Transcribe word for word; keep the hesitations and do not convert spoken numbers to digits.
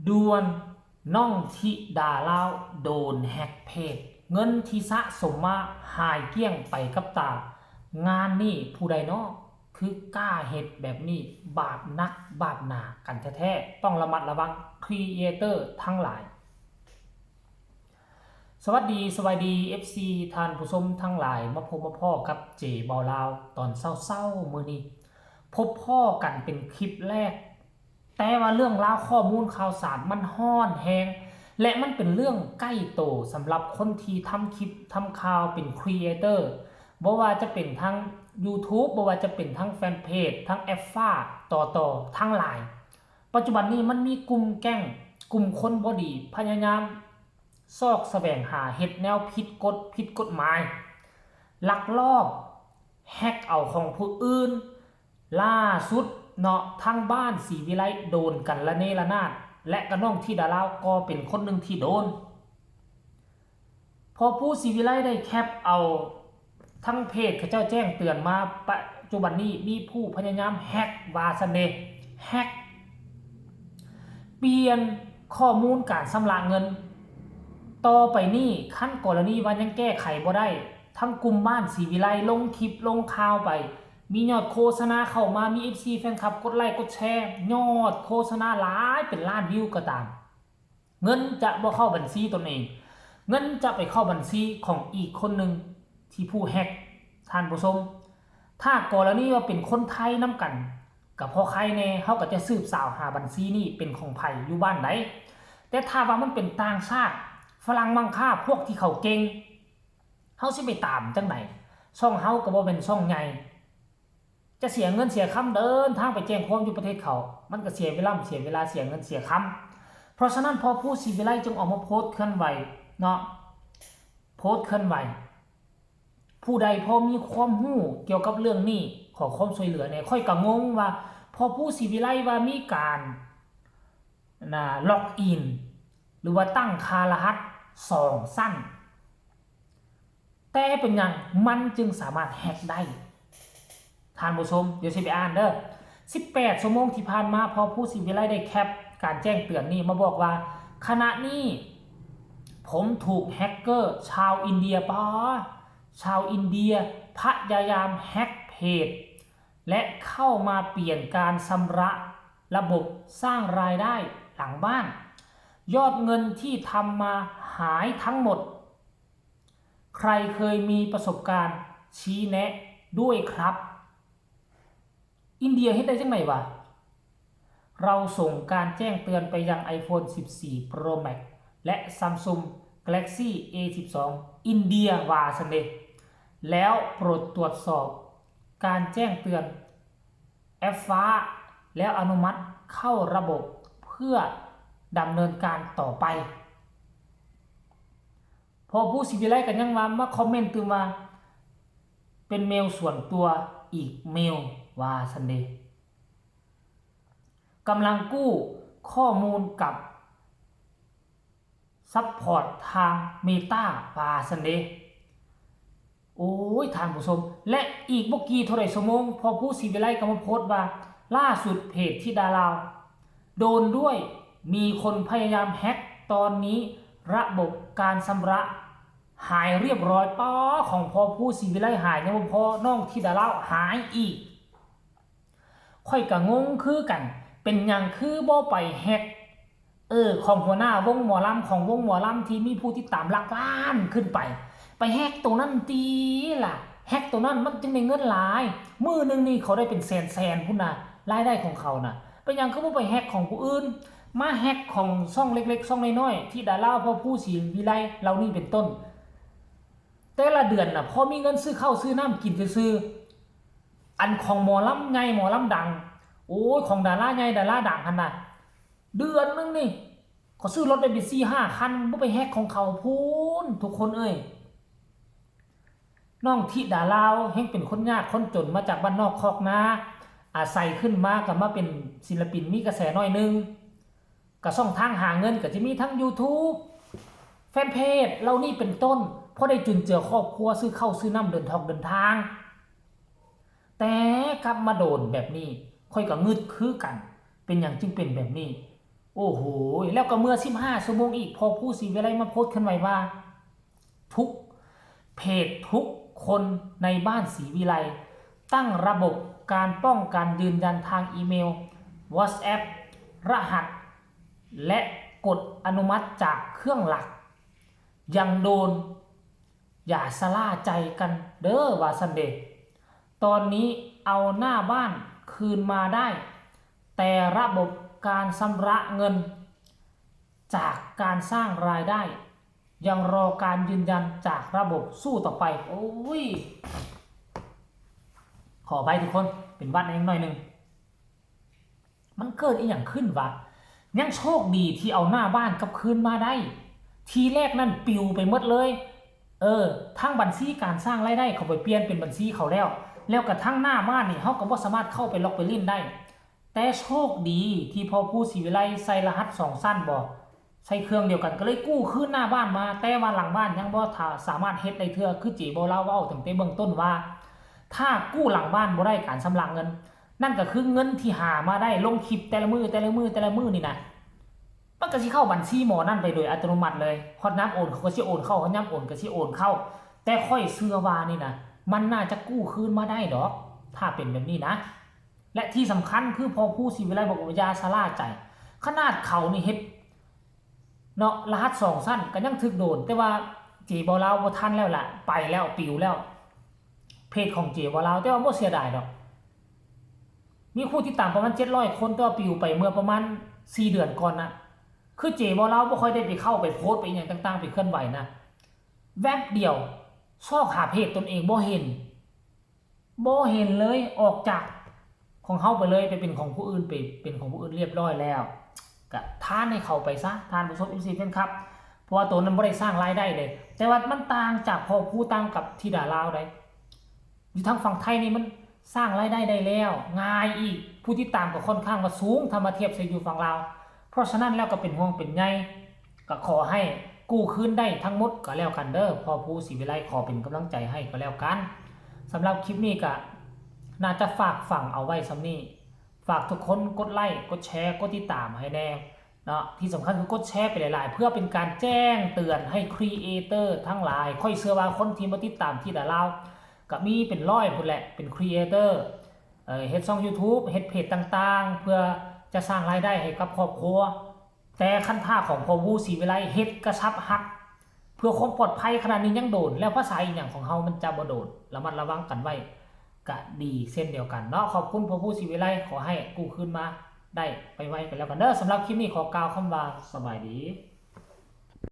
ด่วน น้องธิดาลาวโดนแฮ็กเพจ เงินที่สะสมมาหายเกลี้ยงไปกับตา งานนี้ผู้ใดน้อคือกล้าเฮ็ดแบบนี้ บาปนักบาปหนากันแท้ๆ ต้องระมัดระวังครีเอเตอร์ทั้งหลาย สวัสดีสวัสดีเอฟซีท่านผู้ชมทั้งหลาย มาพบมาพ้อกับเจเบาลาว ตอนเช้าๆมื้อนี้ พบพ้อกันเป็นคลิปแรก แต่ว่าเรื่องราวข้อมูลข่าวสารมันฮ้อนแฮง และมันเป็นเรื่องใกล้โตสำหรับคนที่ทำคลิปทำข่าวเป็นครีเอเตอร์ บ่ว่าจะเป็นทั้ง YouTube บ่ว่าจะเป็นทั้งแฟนเพจ ทั้งแอปฟ้าต่อๆทั้งหลาย ปัจจุบันนี้มันมีกลุ่มแก๊ง กลุ่มคนบ่ดี พยายามซอกแสวงหาเฮ็ดแนวผิดกฎผิดกฎหมาย ลักลอบแฮ็กเอาของผู้อื่น ล่าสุดเนาะ ทั้งบ้านศรีวิไลโดนกันระเนระนาด และกะน้องธิดาลาวก็เป็นคนหนึ่งที่โดน พอผู้ศรีวิไลได้แคปเอา ทั้งเพจเขาเจ้าแจ้งเตือนมา ปัจจุบันนี้มีผู้พยายามแฮ็กว่าซั้นเดะ แฮ็ก เปลี่ยนข้อมูลการชำระเงิน ต่อไปนี้คันกรณีว่ายังแก้ไขบ่ได้ ทั้งกลุ่มบ้านศรีวิไลลงคลิปลงข่าวไป มียอดโฆษณาเข้ามา มีเอฟซีแฟนคลับกดไลค์กดแชร์ ยอดโฆษณาหลายเป็นล้านวิวก็ตาม เงินจะบ่เข้าบัญชีตนเอง เงินจะไปเข้าบัญชีของอีกคนหนึ่งที่ผู้แฮ็ก ท่านผู้ชม ถ้ากรณีว่าเป็นคนไทยนำกัน ก็พอไคแน่ เฮาก็จะสืบสาวหาบัญชีนี้เป็นของไผอยู่บ้านใด แต่ถ้าว่ามันเป็นต่างชาติ ฝรั่งมังค่า พวกที่เขาเก่ง เฮาสิไปตามจั่งใด ช่องเฮาก็บ่แม่นช่องใหญ่ จะเสียเงินเสียคำเดินทางไปแจ้งความอยู่ประเทศเขา มันก็เสียเวลา เสียเวลา เสียเงินเสียคำ เพราะฉะนั้นพอผู้ศรีวิไลจึงออกมาโพสต์เคลื่อนไหวเนาะ โพสต์เคลื่อนไหว ผู้ใดพอมีความรู้เกี่ยวกับเรื่องนี้ ขอความช่วยเหลือแหน่ ข้อยก็งงว่า พอผู้ศรีวิไลว่ามีการ นะ ล็อกอิน หรือว่าตั้งค่ารหัสสองชั้น แต่เป็นหยังมันจึงสามารถแฮ็กได้ ท่านผู้ชม เดี๋ยวสิไปอ่านเด้อ สิบแปดชั่วโมงที่ผ่านมา พอผู้ศรีวิไลได้แคปการแจ้งเตือนนี้มาบอกว่า ขณะนี้ผมถูกแฮ็กเกอร์ชาวอินเดีย ปา ชาวอินเดียพยายามแฮ็กเพจ และเข้ามาเปลี่ยนการชำระระบบสร้างรายได้หลังบ้าน ยอดเงินที่ทำมาหายทั้งหมด ใครเคยมีประสบการณ์ชี้แนะด้วยครับ อินเดียเฮ็ดได้จั่งใดวะ เราส่งการแจ้งเตือนไปยัง iPhone สิบสี่ Pro Max และ Samsung Galaxy A สิบสอง อินเดียว่าซั้นเดะ แล้วโปรดตรวจสอบการแจ้งเตือนแอปฟ้า แล้วอนุมัติเข้าระบบเพื่อดำเนินการต่อไป พอผู้ศรีวิไลก็ยังว่ามาคอมเมนต์ตื่มว่า เป็นเมลส่วนตัวอีกเมลว่าซั้นเดะ กำลังกู้ข้อมูลกับซัพพอร์ตทาง Meta ว่าซั้นเดะ โอ้ย ท่านผู้ชม และอีกบ่กี่เท่าใดชั่วโมง พอผู้ศรีวิไลก็มาโพสต์ว่า ล่าสุดเพจธิดาลาว โดนด้วย มีคนพยายามแฮ็ก ตอนนี้ระบบการชำระหายเรียบร้อย ป๊า ของพอผู้ศรีวิไลหาย ยังบ่พอ น้องธิดาลาวหายอีก ข้อยก็งงคือกัน เป็นหยังคือบ่ไปแฮ็ก เออ ของหัวหน้าวงหมอลำ ของวงหมอลำที่มีผู้ติดตามหลักล้านขึ้นไป ไปแฮ็กตัวนั้นติล่ะ แฮ็กตัวนั้นมันจึงได้เงินหลาย มื้อหนึ่งนี่เขาได้เป็นแสนๆ พุ้นนะ รายได้ของเขานะ เป็นหยังคือบ่ไปแฮ็กของผู้อื่น มาแฮ็กของช่องเล็กๆ ช่องน้อยๆ ธิดาลาว พอผู้ศรีวิไล เหล่านี้เป็นต้น แต่ละเดือนน่ะ พอมีเงินซื้อข้าวซื้อน้ำกินซื่อๆ อันของหมอลำใหญ่หมอลำดัง โอ้ย ของดาราใหญ่ดาราดังหั่นน่ะ เดือนหนึ่งนี่ เขาซื้อรถได้เป็นสี่ห้าคัน บ่ไปแฮ็กของเขาพู้น ทุกคนเอ้ย น้องธิดาลาวแฮ่งเป็นคนยากคนจนมาจากบ้านนอกคอกนา อาศัยขึ้นมาก็มาเป็นศิลปินมีกระแสหน่อยหนึ่ง ก็ช่องทางหาเงินก็จะมีทั้ง YouTube แฟนเพจเหล่านี้เป็นต้น พอได้จุนเจือครอบครัว ซื้อข้าวซื้อน้ำ เดินทอกเดินทาง แต่กลับมาโดนแบบนี้ ข้อยก็งึดคือกัน เป็นหยังจึงเป็นแบบนี้ โอ้โห แล้วก็เมื่อ สิบห้า ชั่วโมงอีก พอผู้ศรีวิไลมาโพสต์ขึ้นไว้ว่า ทุกเพจทุกคนในบ้านศรีวิไลตั้งระบบการป้องกันยืนยันทางอีเมล WhatsApp รหัส และกดอนุมัติจากเครื่องหลัก ยังโดน อย่าชะล่าใจกันเด้อว่าซั่นเด้ ตอนนี้เอาหน้าบ้านคืนมาได้ แต่ระบบการชำระเงิน จากการสร้างรายได้ ยังรอการยืนยันจากระบบ สู้ต่อไป โอ้ย ขออภัยทุกคน เป็นหวัดนิดหน่อยหนึ่ง มันเกิดอีหยังขึ้นวะ ยังโชคดีที่เอาหน้าบ้านกลับคืนมาได้ ทีแรกนั่นปิวไปหมดเลย เออ ทั้งบัญชีการสร้างรายได้เขาไปเปลี่ยนเป็นบัญชีเขาแล้ว แล้วกระทั่งหน้าบ้านนี่เขาก็บ่สามารถเข้าไปล็อกไปเล่นได้ แต่โชคดีที่พอผู้ศรีวิไลใส่รหัสสองชั้นบ่ ใช้เครื่องเดียวกันก็เลยกู้คืนหน้าบ้านมา แต่ว่าหลังบ้านยังบ่ถ้าสามารถเฮ็ดได้เทื่อ คือเจบ่าวลาวเว้าตั้งแต่เบื้องต้นว่า ถ้ากู้หลังบ้านบ่ได้การชำระเงิน นั่นก็คือเงินที่หามาได้ลงคลิปแต่ละมื้อแต่ละมื้อแต่ละมื้อนี่นะ มันก็สิเข้าบัญชีหมอนั่นไปโดยอัตโนมัติเลย ฮอดยามโอนเขาก็สิโอนเข้า ฮอดยามโอนก็สิโอนเข้า แต่ข้อยเชื่อว่านี่นะ มันน่าจะกู้คืนมาได้ดอก ถ้าเป็นแบบนี้นะ และที่สำคัญคือพอผู้ศรีวิไลบอกว่าอย่าชะล่าใจ ขนาดเขานี่เฮ็ดเนาะ รหัสสองชั้นก็ยังถืกโดน แต่ว่าเจบ่าวลาวบ่ทันแล้วล่ะ ไปแล้ว ปิวแล้ว เพจของเจบ่าวลาว แต่ว่าบ่เสียดายดอก มีผู้ติดตามประมาณเจ็ดร้อยคน แต่ว่าปิวไปเมื่อประมาณสี่เดือนก่อนนะ คือเจบ่าวลาวบ่ค่อยได้ไปเข้าไปโพสต์ไปอิหยังต่างๆ ไปเคลื่อนไหวนะ แวบเดียว ซอกหาเพจตนเองบ่เห็น บ่เห็นเลย ออกจากของเฮาไปเลย ไปเป็นของผู้อื่น ไปเป็นของผู้อื่นเรียบร้อยแล้ว ก็ทานให้เขาไปซะ ท่านผู้ชม เอฟซี แฟนคลับ เพราะว่าตัวนั้นบ่ได้สร้างรายได้เลย แต่ว่ามันต่างจากพอผู้ต่างกับธิดาลาวได้ อยู่ทางฝั่งไทยนี่มันสร้างรายได้ได้แล้ว ง่ายอีก ผู้ติดตามก็ค่อนข้างว่าสูง ถ้ามาเทียบใส่อยู่ฝั่งลาว เพราะฉะนั้นแล้วก็เป็นห่วงเป็นใย ก็ขอให้กู้คืนได้ทั้งหมดก็แล้วกันเด้อ พอผู้ศรีวิไลขอเป็นกำลังใจให้ก็แล้วกัน สำหรับคลิปนี้ก็น่าจะฝากฝังเอาไว้ส่ำนี้ ฝากทุกคนกดไลค์ กดแชร์ กดติดตามให้แน่ เนาะ ที่สำคัญคือกดแชร์ไปหลายๆ เพื่อเป็นการแจ้งเตือนให้ครีเอเตอร์ทั้งหลาย ข้อยเชื่อว่าคนที่มาติดตามธิดาลาว ก็มีเป็นร้อยพุ้นแหละ เป็นครีเอเตอร์ เอ่อ เฮ็ดช่อง YouTube เฮ็ดเพจต่างๆ เพื่อจะสร้างรายได้ให้กับครอบครัว แต่คันถ้าของพอผู้ศรีวิไลเฮ็ดกระชับฮัก เพื่อความปลอดภัยขนาดนี้ยังโดน แล้วภาษาอีหยังของเฮามันจะบ่โดน ระมัดระวังกันไว้ ก็ดีเช่นเดียวกันเนาะ ขอบคุณพอผู้ศรีวิไล ขอให้กู้คืนมาได้ไวๆ กันแล้วกันเด้อ สำหรับคลิปนี้ขอกล่าวคำว่าสบายดี